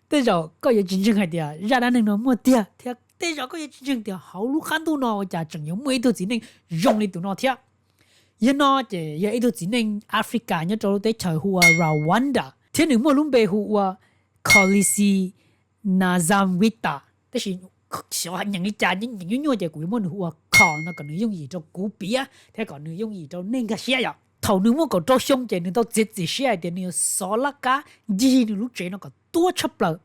Tej zaum koj yuav tsis ntseeg hais tias zaj dab neeg no muaj tiag, thiab tej zaum koj yuav tsis ntseeg tias hauv lub qab ntuj no ua cas tseem yuav muaj ib tug txiv neej zoo li tus no thiab. Yog no ces yog ib tug txiv neej Africa nyob rau lub teb chaws hu ua Rwanda, thiab nws muaj lub npe hu ua Kolisi Nazamwita, tab sis xyov nyeem li cas, nyeem nyuaj nyuaj ces kuv yuav muab nws hu ua Kho no kom nws yooj yim rau kuv piav thiab kom nws yooj yim rau nej nkag siab yom. Thaum nws muaj kaum rau xyoo ces nws tau txiav txim siab hais tias nws yuav xov laj kab ncig nws lub tsev no kom tuab tshaj plaws,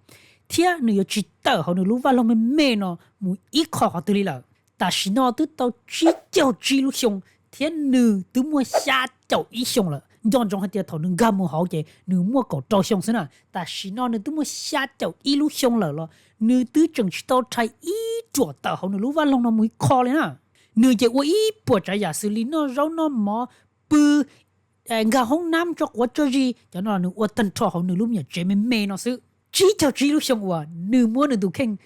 thiab nws yuav tsis tawm hauv nws lub vaj loog me me no mus ib qho qhov twg li lawm. Tam sim no twb tau tsib caug tsib lub xyoo, thiab nws twb muaj xya caum ib xyoo lawm. Nco ntsoov hais tias thaum nws nkag mus hauv ces nws muaj kaum rau xyoo xwb na, tam sim no nws twb muaj xya caum ib lub xyoo lawm los nws twb tseem tsis tau rhais ib ruam tawm hauv nws lub vaj loog no mus ib qho li na. Nws ces ua ib puas tsav yam xws li noj zaub noj mov, pw, nkag hoob nab, tso quav tso zis, cov no nws ua tag nrho hauv nws lub me nyuam tsev me me no xwb. Tsib caug tsib lub xyoo uas nws muab nws tus kheej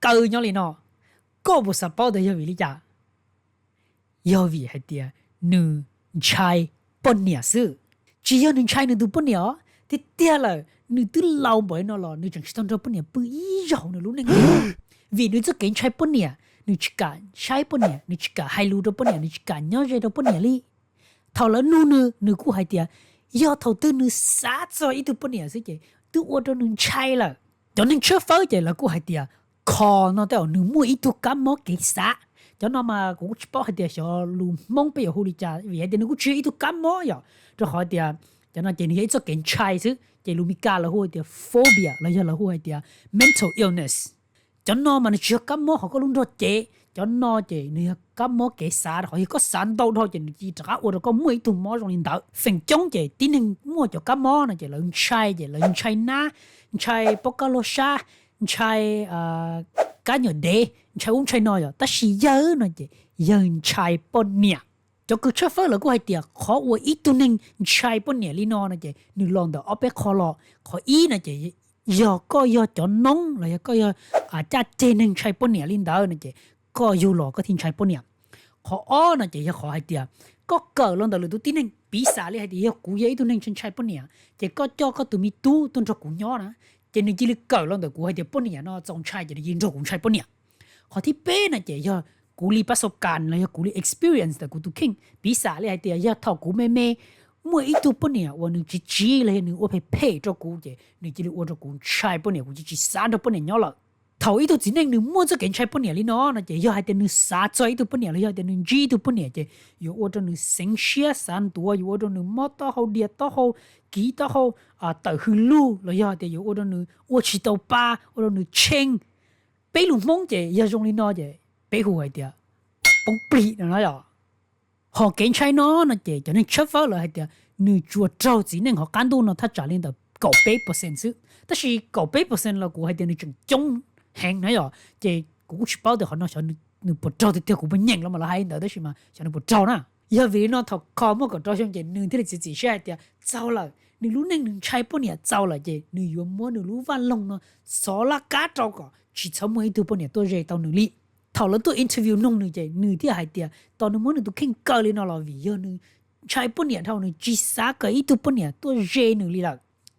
kaw nyob li no, koj puas xav paub tias yog vim li cas? Yog vim hais tias nws ntshai poj niam xwb. Tsis yog nws ntshai nws tus poj niam os, tiag tiag lawm nws twb laus npaum li no los nws tseem tsis tau nrog poj niam pw ib zaug hauv nws lub neej. Vim nws txoj kev ntshai poj niam, nws tsis kam saib poj niam, nws tsis kam hais lus rau poj niam, nws tsis kam nyob ze rau poj niam li. Thaum lawv nug nws, nws kuj hais tias yog thaum twg nws xav txog ib tug poj niam xwb ces twb ua rau nws ntshai lawm. Cov neeg tshawb fawb ces lawv kuj hais tias Kho no tej zaum nws muaj ib tug kab mob kev xav. Cov no mas kuv kuj tsis paub hais tias xyov lus Hmoob peb yuav hu li cas, vim hais tias nws kuj tsis yog ib tug kab mob yom, rau qhov tias cov no ces nws yog ib txoj kev ntshai xwb, ces lus Mis Kas lawv hu hais tias phobia los yog lawv hu hais tias mental illness. Cov no mas nws tsis yog kab mob hauv koj lub nrog cev, cov no ces nws yog kab mob kev xav, rau qhov yog koj xav ntau dhau ces nws cia li rov qab ua rau koj muaj ib tug mob zoo li ntawd. Feem coob ces tib neeg muaj cov kab mob no ces lawv ntshai, ces lawv ntshai nab, ntshai pob kab laug sab, ntshai kab nyuam dev, ntshai ub ntshai no yom, tab sis yawg no ces yawg ntshai poj niam. Cov kws tshawb fawb lawv kuj hais tias qhov uas ib tug neeg ntshai poj niam li no no ces nws los ntawm ob peb qho los. Qhov ib no ces yog koj yog cov noob los yog koj yog caj ceg neeg ntshai poj niam li ntawd no ces koj yug los koj thiaj ntshai poj niam. Qhov ob no ces yog qhov hais tias koj kawm los ntawm lwm tus tib neeg, piv xam li hais tias yog kuv yog ib tug neeg ntshai ntshai poj niam ces koj coj koj tus me tub tuaj nrog kuv nyob na, ces nws cia li kawm los ntawm kuv hais tias poj niam no txaus ntshai ces nws cia li nrog kuv ntshai poj niam. Qhov thib peb no ces yog kuv li pab xau kas los yog kuv li experience ntawm kuv tus kheej, piv xam li hais tias yog thaum kuv me me muaj ib tug poj niam uas nws tsiv tsiv los yog nws ua phem phem rau kuv ces nws cia li ua rau kuv ntshai poj niam, kuv cia li tsis xav nrog poj niam nyob lawm. Thaum ib tug txiv neej nws muaj txoj kev ntshai poj niam li no no ces yog hais tias nws xav txog ib tug poj niam los yog hais tias nws ntsib ib tug poj niam ces yuav ua rau nws xeev siab xav ntuav, yuav ua rau nws mob taub hau, dias taub hau, kiv taub hau, tawm hws lug los yog hais tias yuav ua rau nws ua tsis tau pa, ua rau nws tshee. Peb lus Hmoob ces yog zoo li no ces peb hu hais tias poob plig no no yom. Ho kev ntshai no no ces cov neeg tshawb fawb lawv hais tias nws tsuas raug txiv neej hauv qab ntuj no thaj tsam li ntawm kaum peb percent xwb, tab sis kaum peb percent los kuv hais tias nws tseem coob heev na yom, ces kuv kuj tsis paub tias qhov no xyov nws puas raug tiag tiag, kuv puas nyeem los mas lawv hais li ntawd, tab sis mas xyov nws puas raug na. Yog vim li no thaum Kho muaj kaum rau xyoo ces nws thiaj li txiav txim siab hais tias txaus lawm, nws lub neej nws ntshai poj niam txaus lawm ces nws yuav muab nws lub vaj loog no xov laj kab rau kom tsis txhob muaj ib tug poj niam tuaj ze tau nws li. Thaum lawv tuaj interview noog nws ces nws thiaj hais tias tos nws muab nws tus kheej kaw li no los vim yog nws ntshai poj niam dhau, nws tsis xav kom ib tug poj niam tuaj ze nws li lawm.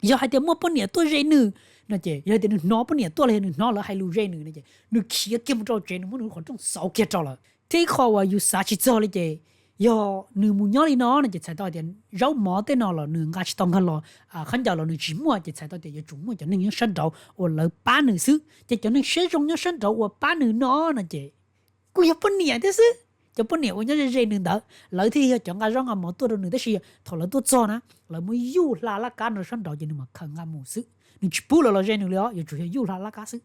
Yog hais tias muaj poj niam tuaj ze nws no ces yog tias nws hnov poj niam tuaj los yog nws hnov lawv hais lus ze nws no ces nws khiav kiag mus rau tsev, nws muab nws lub qhov rooj xauv kiag rau lawm. Thiab ib qho uas yus xav tsis txog li ces yog nws mus nyob li no no ces txhais tau tias zaub mov tej no los nws nqa tsis tau nkag los, khaub ncaws los nws tsis muaj, ces txhais tau tias yuav tsum muaj cov neeg nyob sab nraud uas lawv pab nws xwb. Ces cov neeg siab zoo nyob sab nraud uas pab nws no no ces kuj yog poj niam thiab xwb. Cov poj niam uas nyob ze ze nws ntawd lawv thiaj yog cov nqa zaub nqa mov tuaj rau nws, tab sis thaum lawv tuaj txog na, lawv muab yuj hla laj kab nrog sab nraud ces nws mam khaws nqa mus xwb, nws tsis pub lawv los ze nws li os, yuav tsum yog yuj hla laj kab xwb.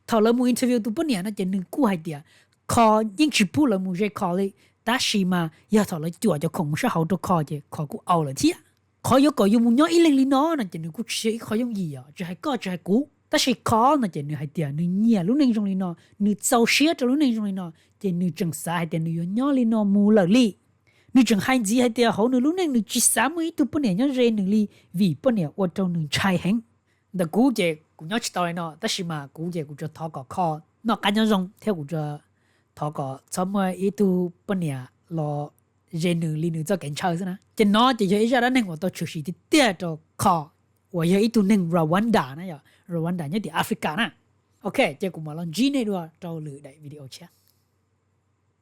Thaum lawv mus interview tus poj niam no ces nws kuj hais tias Kho yeej tsis pub lawv mus ze Kho li, tab sis mas yog thaum lawv cuam cov khoom mus sab hauv rau Kho ces Kho kuj au lawm thiab. Qhov yuav kom yus mus nyob ib leeg li no no ces nws kuj tsis yog ib qho yooj yim os, tsis hais koj tsis hais kuv. Tab sis Kho no ces nws hais tias nws nyiam lub neej zoo li no, nws txaus siab rau lub neej zoo li no, ces nws tseem xav hais tias nws yuav nyob li no mus lawm li. Nws tseem hais ntxiv hais tias hauv nws lub neej nws tsis xav muaj ib tug poj niam nyob ze nws li, vim poj niam ua rau nws ntshai heev. Ntawm kuv ces kuv nyob tsis tau li no, tab sis mas kuv ces kuv tsuas thov kom Kho noj qab nyob zoo thiab kuv thov kom txhob muaj ib tug poj niam los ze nws li nws txoj kev ntshaw xwb na. Ces no ces yog ib zaj dab neeg uas tau tshwm sim tiag tiag rau Kho uas yog ib tug neeg Rwanda na, yog Rwanda nyob tim Africa na. Ok, ces kuv mam los ntsib nej dua rau lwm daim video tshiab.